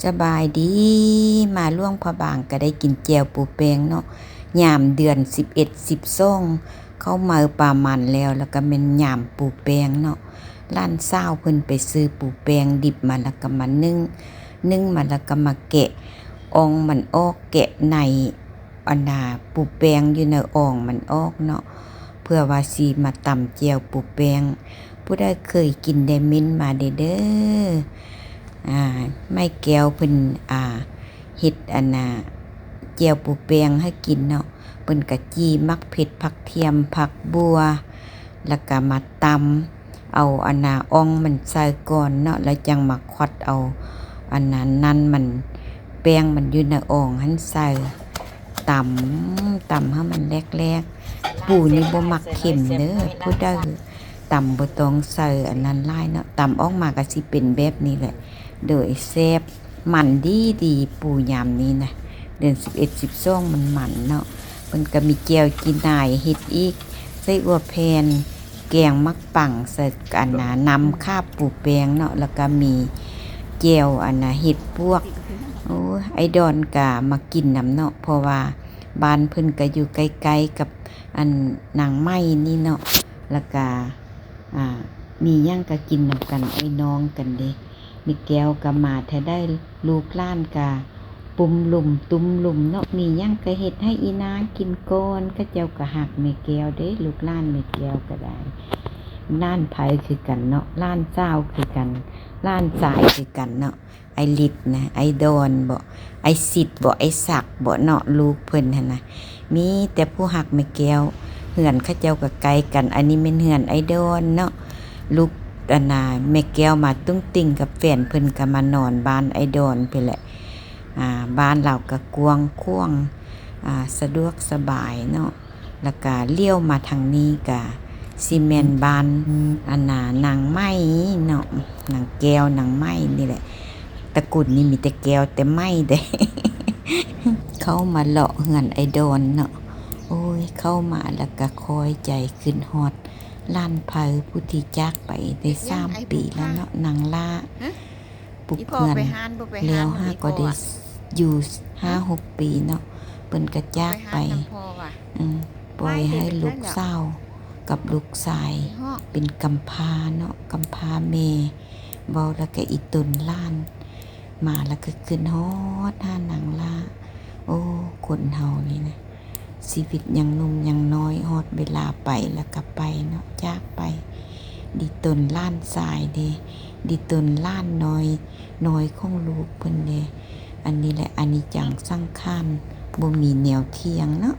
ສະບາຍດີ ມາຫຼວງພະບາງກະໄດ້ກິນແຈ່ວປູແປງເນາະ ຍາມເດືອນສິບເອັດ ສິບສອງ ເຂົ້າເມົາປາມັນແລ້ວ ລະກະແມ່ນຍາມປູແປງເນາະ. ຫຼານສາວເພິ່ນໄປຊື້ປູແປງດິບມາ ລະກະມາໜຶ້ງ ໜຶ້ງມາລະກະມາແກະອ່ອງມັນອອກ ແກະໃນ ອັນນ່າ ປູແປງຢູ່ໃນອ່ອງມັນອອກເນາະ ເພື່ອວ່າຊິມາຕຳແຈ່ວປູແປງ. ຜູ້ໃດເຄີຍກິນແດ່ເມັ້ນມາແດ່ເດີ. ອາ ໄມ້ແກ້ວເພິ່ນ ອາ ເຮັດອັນນ່າ ແຈ່ວປູແປງໃຫ້ກິນເນາະ. ເພິ່ນກະຈີ່ໝາກເຜັດ ຜັກທຽມ ຜັກບົ່ວ ລະກະມາຕຳ ເອົາອັນນ່າອ່ອງມັນໃສ່ກ່ອນເນາະ ລະຈັ່ງມາຄວັດເອົາອັນນັ້ນ ນັ້ນມັນ ແປ້ງມັນຢູ່ໃນອ່ອງຫັ້ນໃສ່ ຕຳ ຕຳໃຫ້ມັນແຫຼກໆ. ປູນີ້ບໍ່ມັກເຄັມເດີ ຜູ້ໃດຕຳບໍ່ຕ້ອງໃສ່ອັນນັ້ນຫຼາຍເນາະ ຕຳອອກມາກະຊິເປັນແບບນີ້ແຫຼະ ໂດຍແຊບ ມັນດີໆ ປູຍາມນີ້ນະ ເດືອນສິບເອັດ ສິບສອງ ມັນມັນເນາະ. ເພິ່ນກະມີແຈ່ວຈີ່ໜາຍເຮັດອີກ ໃສ່ອົ່ວແຜ່ນ ແກງໝາກປັງ ໃສ່ອັນນ່າ ນ້ຳຂາບປູແປງເນາະ ລະກະມີແຈ່ວອັນນ່າ ເຫັດປວກ. ໂອ້ຍ ໄອ້ດອນກະມາກິນນຳເນາະ ເພາະວ່າບ້ານເພິ່ນກະຢູ່ໃກ້ໆກັບອັນນາງໄມ້ນີ້ເນາະ ລະກະ ອາ ມີຫຍັງກະກິນນຳກັນ ອ້າຍນ້ອງກັນເດ້. ແມ່ແກ້ວກະມາແທ້ໄດ໋ ລູກຫຼານກະປຸ້ມລຸມຕຸ້ມລຸມເນາະ ມີຫຍັງກະເຮັດໃຫ້ອີ່ນາກິນກ່ອນ. ເຂົາເຈົ້າກະຮັກແມ່ແກ້ວເດ້ ລູກຫຼານແມ່ແກ້ວກະໄດ້ ຫຼານໃຜຄືກັນເນາະ ຫຼານສາວຄືກັນ ຫຼານຊາຍຄືກັນເນາະ. ອ້າຍລິດນະ ອ້າຍດອນບໍ ອ້າຍສິດບໍ ອ້າຍສັກບໍເນາະ ລູກເພິ່ນຫັ້ນນະ. ມີແຕ່ຜູ້ຮັກແມ່ແກ້ວ ເຮືອນເຂົາເຈົ້າກະໃກ້ກັນ. ອັນນີ້ແມ່ນເຮືອນອ້າຍດອນເນາະ ລູກອັນນ່າ ແມ່ແກ້ວມາຕຸ້ງຕິ່ງກັບແຟນເພິ່ນ ກະມານອນບ້ານອ້າຍດອນພຸ້ນແຫຼະ. ອາ ບ້ານລາວກະກວ້າງຂວາງ ອາ ສະດວກສະບາຍເນາະ. ລະກະລ້ຽວມາທາງນີ້ກະຊິແມ່ນບ້ານອັນນ່າ ນາງໄມ້ເນາະ ນາງແກ້ວ ນາງໄມ້ນີ້ແຫຼະ. ຕະກຸນນີ້ມີແຕ່ແກ້ວແຕ່ໄມ້ເດ້. ເຂົ້າມາເລາະເຮືອນອ້າຍດອນເນາະ ໂອ້ຍ ເຂົ້າມາລະກະຄ່ອຍໃຈຄຶດຮອດຫຼານໃພ້ຜູ້ທີ່ຈາກໄປໄດ້ສາມປີແລ້ວເນາະ ນາງຫຼ້າ. ປຸກເຮືອນແລ້ວຫາກະໄດ້ຢູ່ຫ້າຫົກປີເນາະ ເພິ່ນກະຈາກໄປ ອືມ ປ່ອຍໃຫ້ລູກສາວກັບລູກຊາຍເປັນກຳພ້າເນາະ ກຳພ້າແມ່ ເວົ້າລະກະອີ່ຕົນຫຼານ ມາລະກະຄຶດຮອດຫານາງຫຼ້າ. ໂອ້ ຄົນເຮົານີ້ນະ ຊີວິດຍັງໜຸ່ມຍັງນ້ອຍ ຮອດເວລາໄປລະກະໄປເນາະ ຈາກໄປ. ດີຕົນຫຼານຊາຍເດ້ ດີຕົນຫຼານນ້ອຍ ນ້ອຍຂອງລູກເພິ່ນເດ້. ອັນນີ້ແຫຼະ ອະນິດຈັງສັງຂານ ບໍ່ມີແນວທ່ຽງເນາະ.